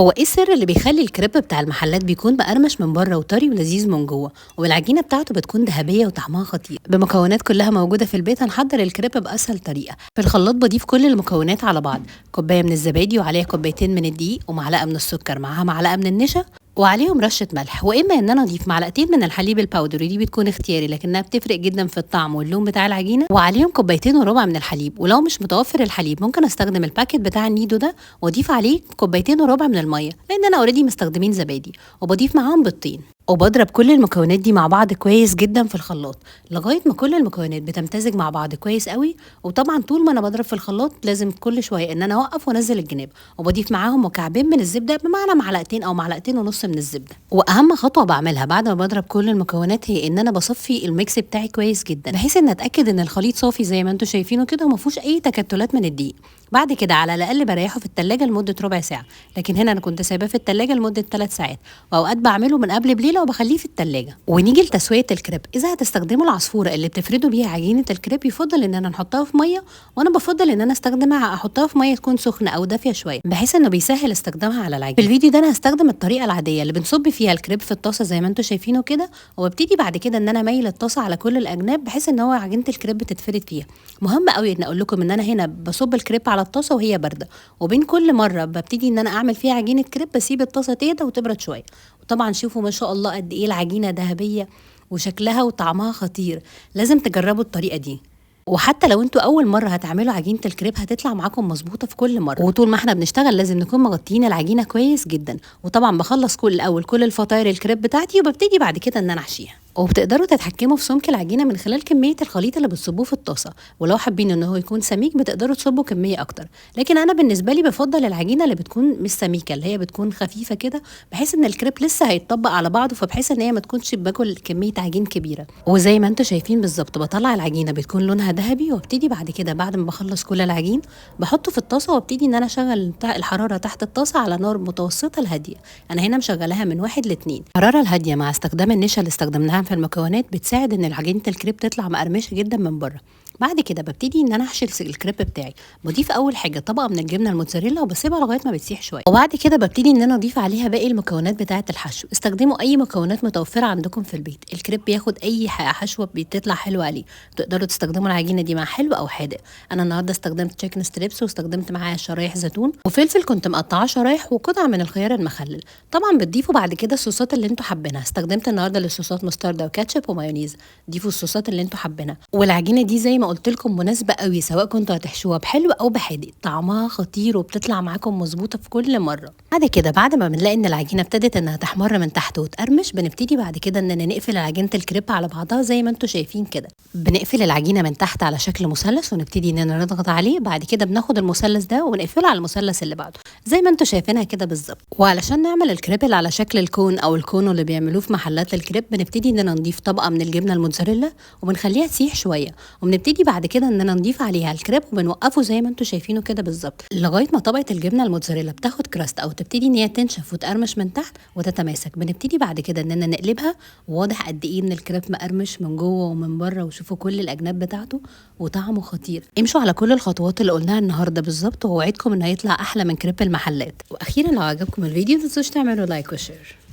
هو ايه السر اللي بيخلي الكريب بتاع المحلات بيكون مقرمش من بره وطري ولذيذ من جوه، والعجينه بتاعته بتكون ذهبية وطعمها خطير؟ بمكونات كلها موجودة في البيت هنحضر الكريب باسهل طريقه. في الخلاط بضيف كل المكونات على بعض، كوباية من الزبادي وعليها كوبايتين من الدقيق ومعلقة من السكر معاها معلقه من النشا وعليهم رشه ملح، واما ان انا اضيف معلقتين من الحليب ال powder، ودي بتكون اختياري لكنها بتفرق جدا في الطعم واللون بتاع العجينة، وعليهم كوبايتين وربع من الحليب. ولو مش متوفر الحليب ممكن استخدم ال packet بتاع النيدو ده واضيف عليه كوبايتين وربع من المية، لان انا already مستخدمين زبادي، وبضيف معاهم بيضتين، وبضرب كل المكونات دي مع بعض كويس جدا في الخلاط لغاية ما كل المكونات بتمتزج مع بعض كويس قوي. وطبعا طول ما انا بضرب في الخلاط لازم كل شوية ان انا اوقف وانزل الجناب، وبضيف معاهم مكعبين من الزبدة، بمعنى معلقتين او معلقتين ونص من الزبدة. واهم خطوة بعملها بعد ما بضرب كل المكونات هي ان انا بصفي ال mix بتاعي كويس جدا، بحيث ان اتاكد ان الخليط صافي زي ما انتم شايفينه كده وما فيهوش اي تكتلات من الدقيق. بعد كده على الاقل بريحه في التلاجة لمدة ربع ساعة، لكن هنا انا كنت سايباه في التلاجة لمدة 3 ساعات، واوقات بعمله من قبل بليلة وبخليه في التلاجة. ونيجي لتسوية الكريب. اذا هتستخدموا العصفوره اللي بتفردوا بيها عجينه الكريب يفضل ان انا نحطها في مية، وانا بفضل ان انا استخدمها احطها في مية تكون سخنة او دافيه شوية، بحيث انه بيسهل استخدامها على العجين. في الفيديو ده انا هستخدم الطريقة العادية اللي بنصب فيها الكريب في الطاسه زي ما انتم شايفينه كده، وببتدي بعد كده ان انا اميل الطاسه على كل الاجناب بحيث ان هو عجينه الكريب تتفرد فيها. مهم قوي ان اقول لكم ان انا هنا بصب الكريب على الطاسه وهي باردة، وبين كل مرة ببتدي ان انا اعمل فيها عجينه كريب بسيب الطاسه تهدى وتبرد شوية. وطبعا شوفوا ما شاء الله قد ايه العجينة ذهبية وشكلها وطعمها خطير، لازم تجربوا الطريقة دي. وحتى لو انتوا اول مرة هتعملوا عجينه الكريب هتطلع معاكم مظبوطة في كل مرة. وطول ما احنا بنشتغل لازم نكون مغطيين العجينة كويس جدا. وطبعا بخلص كل الاول كل الفطاير الكريب بتاعتي، وببتدي بعد كده ان انا احشيها. وبتقدروا تتحكموا في سمك العجينة من خلال كمية الخليط اللي بتصبوه في الطاسه، ولو حابين ان هو يكون سميك بتقدروا تصبوا كمية اكتر، لكن انا بالنسبة لي بفضل العجينة اللي بتكون مش سميكة، اللي هي بتكون خفيفة كده، بحيث ان الكريب لسه هيتطبق على بعضه، فبحيث ان هي ما تكونش باكل كمية عجين كبيرة. وزي ما انتم شايفين بالظبط بطلع العجينة بتكون لونها ذهبي، وابتدي بعد كده بعد ما بخلص كل العجين بحطه في الطاسه، وابتدي ان انا اشغل الحرارة تحت الطاسه على نار متوسطه الهادية. انا هنا مشغلاها من 1 ل 2. الحرارة الهادية مع استخدام النشا اللي استخدمناها في المكونات بتساعد ان عجينه الكريب تطلع مقرمشه جدا من بره. بعد كده ببتدي ان انا احشي الكريب بتاعي. بضيف اول حاجة طبقه من الجبنة الموتزاريلا وبسيبها لغاية ما بتسيح شوية، وبعد كده ببتدي ان انا اضيف عليها باقي المكونات بتاعه الحشو. استخدموا اي مكونات متوفرة عندكم في البيت، الكريب بياخد اي حشوه بتطلع حلوة عليه. تقدروا تستخدموا العجينة دي مع حلو او حادق. انا النهارده استخدمت chicken strips، واستخدمت معاها شرايح زيتون وفلفل كنت مقطعاه شرايح، وقطعه من الخيار المخلل. طبعا بتضيفوا بعد كده الصوصات اللي انتوا حابينها. استخدمت النهارده للصوصات مستردة وكاتشب ومايونيز، ضيفوا الصوصات اللي انتوا حابينها. والعجينه دي زي ما قلت لكم مناسبة قوي سواء كنتوا هتحشوها بحلو او بحادق، طعمها خطير وبتطلع معاكم مظبوطة في كل مرة. بعد كده بعد ما بنلاقي ان العجينة ابتدت انها تحمر من تحت وتقرمش، بنبتدي بعد كده اننا نقفل عجينه الكريب على بعضها زي ما انتوا شايفين كده. بنقفل العجينة من تحت على شكل مثلث ونبتدي اننا نضغط عليه. بعد كده بناخد المثلث ده وبنقفله على المثلث اللي بعده زي ما انتوا شايفينها كده بالظبط. وعلشان نعمل الكريب اللي على شكل ال cone او ال cono اللي بيعملوه في محلات الكريب، بنبتدي اننا نضيف طبقه من الجبنة الموتزاريلا وبنخليها تسيح شوية، وبنبتدي بعد كده اننا نضيف عليها الكريب وبنوقفه زي ما انتوا شايفينه كده بالظبط لغاية ما طبقه الجبنة الموتزاريلا بتاخد crust او تبتدي ان هي تنشف وتقرمش من تحت وتتماسك. بنبتدي بعد كده اننا نقلبها. وواضح قد ايه ان الكريب مقرمش من جوه ومن بره، وشوفوا كل الاجناب بتاعته وطعمه خطير. امشوا على كل الخطوات اللي قلناها النهارده بالظبط، ووعدكم ان هيطلع احلى من كريب المحلات. واخيرا لو عجبكم الفيديو متنسوش تعملوا like و share.